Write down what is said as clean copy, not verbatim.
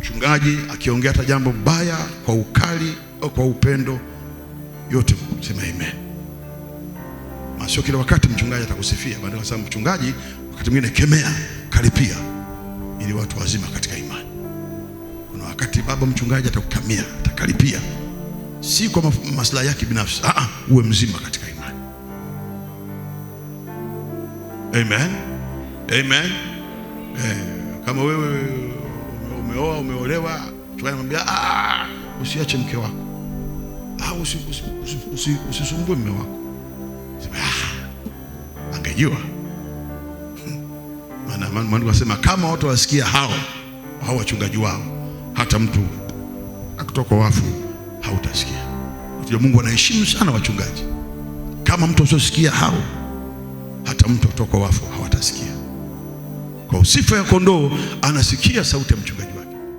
Mchungaji akiongea hata jambo baya kwa ukali au kwa upendo, yote sema amen. Na sio kila wakati mchungaji atakusifia, bali kwa sababu mchungaji wakati mwingine kemea, karipia, ili watu wazima katika imani. Kuna wakati baba mchungaji atakukamia, atakaripia, si kwa maslahi yake binafsi, uwe mzima katika imani. Amen. Amen. Kama wewe umeoa, umeolewa, mchungaji anamwambia usiache mke wako. Usisumbue mume wako. Sema, angejua. Maana maandiko yanasema kama watu wasikia hao wachungaji wao, hata mtu akitoka wafu hautasikia. Unajua Mungu anaheshimu sana wachungaji. Kama mtu asiosikia hao, hata mtu kutoka wafu hawatasikia. Kwa sifa ya kondoo anasikia sauti ya mchungaji.